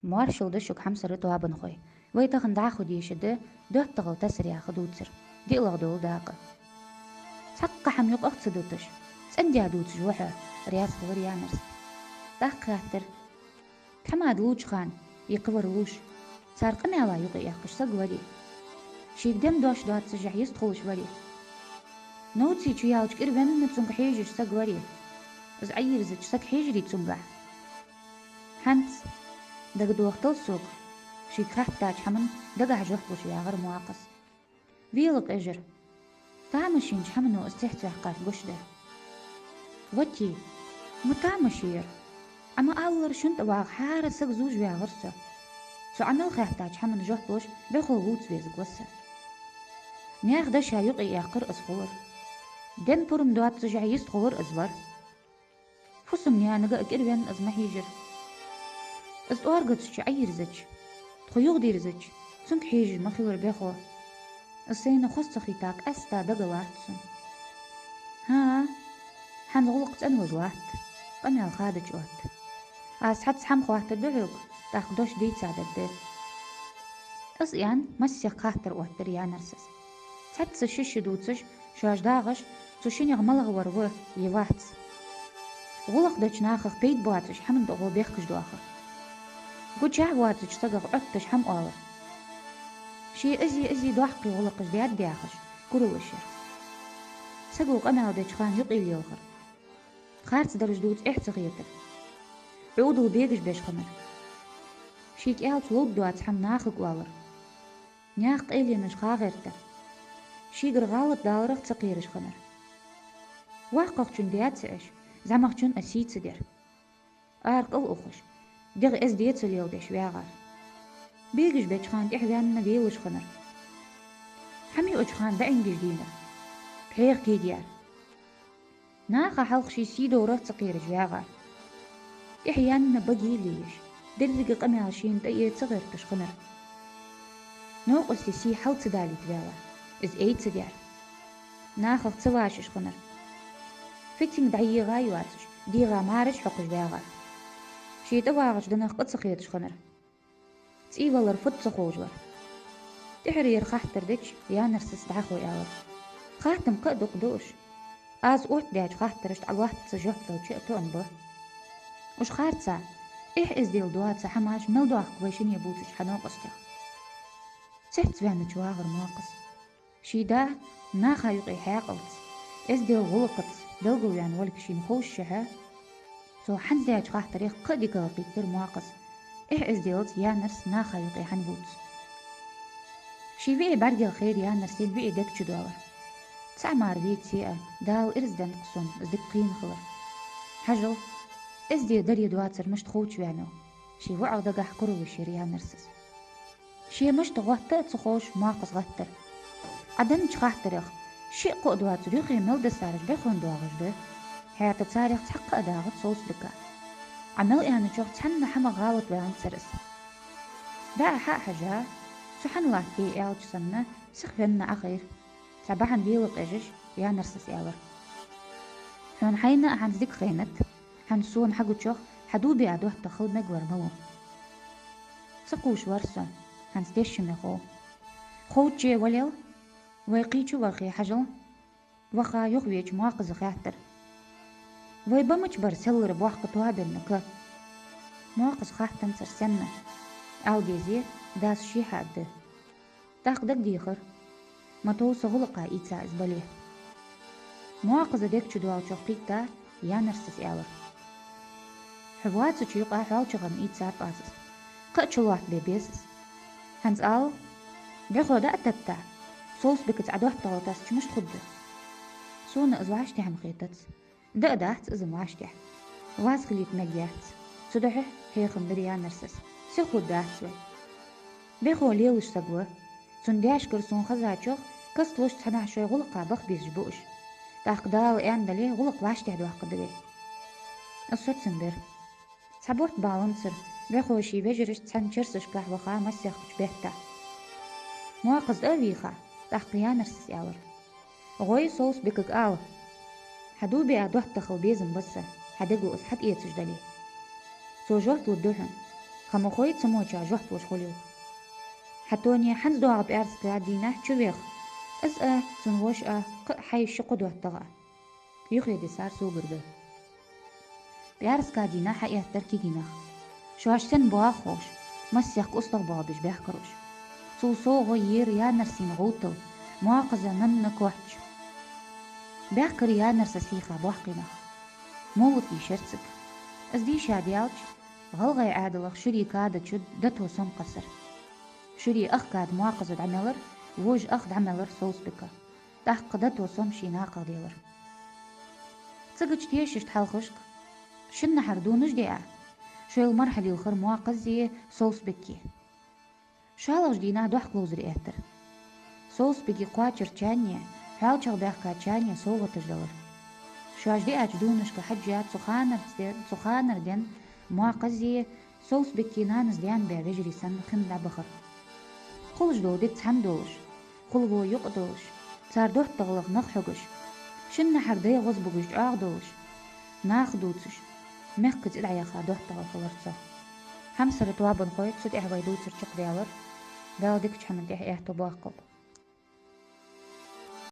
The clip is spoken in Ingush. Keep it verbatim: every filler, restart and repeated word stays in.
Моаршал да шуга, хьамсара тоабанхой. Вай тахан дӀахо деша да доттагӀал тасар яха дувцар. ДиълагӀа дола дакъа. Цхьаккха хӀама юкъах ца дуташ, цӀенде дувцаш ва хьо, раьза хилар Янарс. ТӀаккха хаьттар: «Тхьамада лувча хана, е кхывар лувш, цар къамаьла юкъе эккхаш саг варий? Шийга ден дош доаццашехь йистхулаш варий? Новций чу яьлча кӀирвенна цунга хьежаш саг варий? Из Ӏайирзача саг хьежарий цунгахь?» «ХӀанз дагадохийтал сога», — шийга хаьттача хӀаман дагахьа жоп луш вагӀар Мокхаз. «Вела къежар. Тамашийнача хӀамано из цецваьккхар гуш дар». «Вати, ма тамашийра. Ӏа ма аллара, шун тӀа вагӀа хӀара саг зувш вагӀар со. Со Ӏа мел хаьттача хӀаман жоп луш бӀехо вувца везаш ва со. Наьха дешай юкъе эккхар из хулар. Ден пурам доаццашехь йистхулар из вар. ФусамнаӀарга а кӀирвенна из ма хьежар. Из тӀоаргацача Ӏайирзача, тхо юхадирзача, цунга хьежаш ма хилар бӀехо. Из сайна хоза ца хийтта къаьстта дага латт сона. ХӀаа, хӀанз гӀулакх цӀенлуш латт, къамаьл хадача отт. Аз цхьацца хӀама хоаттаргда хьога, тӀаккха дош дийца дергда». Из аьнна, массехк хаттар оттадир Янарсас. Цхьацца ши-ши дувцаш, шоаш дагӀаш, цу шиннех малагӀвар ва е вац. ГӀулакх деча нахах пайда боацаш хӀаман догӀо бехкаш доахар. Гучахь воацача сагах Ӏотташ хӀама оалар. Ший ази-ази доккхий гӀулакхаш даьд яхаш, куралаш яр. Саго къамаьл деча хана юкъе лелхар. Харцдараш дувца эхь ца хетар. Ӏудал бегаш беш хиннар. Ший кӀаьлца ловш доаца хӀама нахага оалар. Наьха къайленаш ха гӀертар. Шийгара гӀалат даларах ца кхераш хиннар. ВоккхагӀчун даь ца Ӏеш, зӀамагӀчун а сий ца дир. Ара кӀал ухаш, дегӀ эзде ца леладеш вагӀар. Бегаш беча хана тӀехваьнна велаш хиннар. ХӀама юача хана даӀингаш дийнар. ПхьегӀа кегаяьр. Наха хьалха ший сий доврах ца кхераш вагӀар. ТӀехьенна баге лееш, деррига къамаьл шийна тӀаэца гӀерташ хиннар. Новкъостий сий хьал ца далийта ваьлар, из ай ца даьр. Нахах ца вашаш хиннар. Фитинг дӀаегӀа йоацаш, дегӀа мараш хьокхаш вагӀар. Ший тӀавагӀача динах къа ца хеташ хиннар. ЦӀий валар фуд ца ховш вар. ТӀехьара ер хаттар деча, Янарсас дӀахо аьлар: «Хаттам кхы а дукха да уж. Аз оттадаьча хаттарашта Ӏалоацца жоп далча а тоам ба. Уж харца, эхь-эздел доаца хӀамаш мел доахк вай шинне бувцача хьа новкъостех». Цецваьннача вагӀар Мокхаз. Ший да наха юкъе хьаькъалца, эздел гӀулакхаца белгалваьнна волга шийна ховшшехьа, цо хӀанз даьча хаттарех кхы а дикагӀа кхийттар Мокхаз, эхь-эзделца Янарс наха юкъе хӀана вувц. Ший виӀий бӀаргех хайра Янарсий виӀий дег чу доалар. Цхьа мара веце а, Дала ираз денна-кх сона из дика кхийна хилар. Хьажал, эзде даре доацар мишта ховчваьннав, ший воӀах дагахьа куралаш йир Янарсас. Ше мишта гӀотта а ца ховш, Мокхаз гӀаттар. Ӏа деннача хаттарех шиъ-кхоъ доацар юхе мел дисараш бӀехонна доагӀаш да. ХӀаьта царех цхьаккха а дагӀац Солсбика. Ӏа мел аьнначох цхьанна хӀамах гӀалат ваьннацар из. ДӀа а хьа а хьажа, со хӀана латтий аьлча санна, сихвенна Ӏохайра. Цхьа бахьан вела къежаш, Янарсас аьлар: «Хьона хьайна а хӀанз дика хайнад, хӀанз сона хьагучох хьа дув биа доттагӀа хила мегвар малув?» «Ца кхувш вар со, хӀанз тешаме хов». «Ховчча валел, вай кхийча вахе хьажал». Ваха юхавеча Мокхаза хаьттар: «Вай ба мича бар селлара боккха тоабенна ка?» Мокхаза хаьттанзар сенна. Ӏалдезе, дас ший хьаьдда. ТӀаккха дагадехар, ма тов са гӀулакха ийца из бале. Мокхаза дег чу доалачох кхийтта, Янарсас аьлар: «Хьо воацача юкъа хьоалчагӀарна ийцаб аз из. Кхы а чулоаттабе беза из. ХӀанз ала, бӀехо дӀа а тетта, Солсбикаца Ӏа доттагӀал тасча мишта хургда?» «Сона из вӀаштӀехьа-м хетац. Да а дац из-м вӀаштӀехьа. Ваз хилийта мегаяц». Цудухьа хьехам бир Янарсас. Сиха хургдац вай. БӀехо лелаш саг ва. Цун даьшкара сона хезачох, кастлуш цхьанахьа шоай гӀулакха баха безаш ба уж. ТӀаккха Дала аьнна дале, гӀулакх вӀаштӀехьадоаккхаргда вай. Из соцам бир. Цхьа бутт баланзар, бӀехо ший вежарашца цхьана черсашкахьа ваха массехкача бетта. Мокхаз тӀа а вийха, тӀаккха Янарсас аьлар: «ГӀой, Солсбикага ала, хьа дув биа доттагӀал безам ба са, хьа дега из хьатӀаэцаш дале. Цо жоп лургда хьона. Ха ма хой, цамоча жоп луш хулилга. Хьа тоне хӀанз доагӀа пӀаьраска дийнахьа чу вех, аз а, цун воша а, кхы а хьай ши-кхо доттагӀа а. Юхедисар согара да. ПӀаьраска дийнахьа хьаэттар кегий нах. Шоаш сенна боагӀа ховш, массехк устагӀа боагӀа беш баьхкар уж. Цул совгӀа ера Янарсийна гӀовтал, моакхаза нанна коч. Баьхкар Янарса сийха боккхий нах. Мовлат дийшар цига. Из дийша даьлча, гӀалгӀай Ӏаьдалах шури када чу дато сом кхессар. Шури ах када моакхаза дӀамелар, вож ах дӀамелар Совсбека. ТӀаккха дато сом ший накхагӀа делар. Цигача тешашта хьалхашка шиннахьара дувнаш диа, шоайла мархӀа лилхар моакхази Совсбеки. ШоллагӀча дийнахьа дохк ловзар эттар. Совсбеки кхоачарчарне, хьоалчагӀа баьхкачарне совгӀаташ далар. Шоаш диача дувнашка хьежжа цу ханарца де-, цу ханара денна моакхази Совсбеки нанас даьнна баь вежарий санна хинна дӀабахар. Хулаш дола ди цхьана долаш, хулавола юкъе долаш, цар доттагӀалах нах хьогаш, шиннахьара дай гӀоз бугаш чӀоагӀа долаш, наха дувцаш, мехка цӀи дӀаяха доттагӀал хилар цох. Хьамсара тоабанхой цу тӀехьа вай дувцар чакхдаьлар, Дала дикача хӀаман тӀехьа аьттув боаккхалба.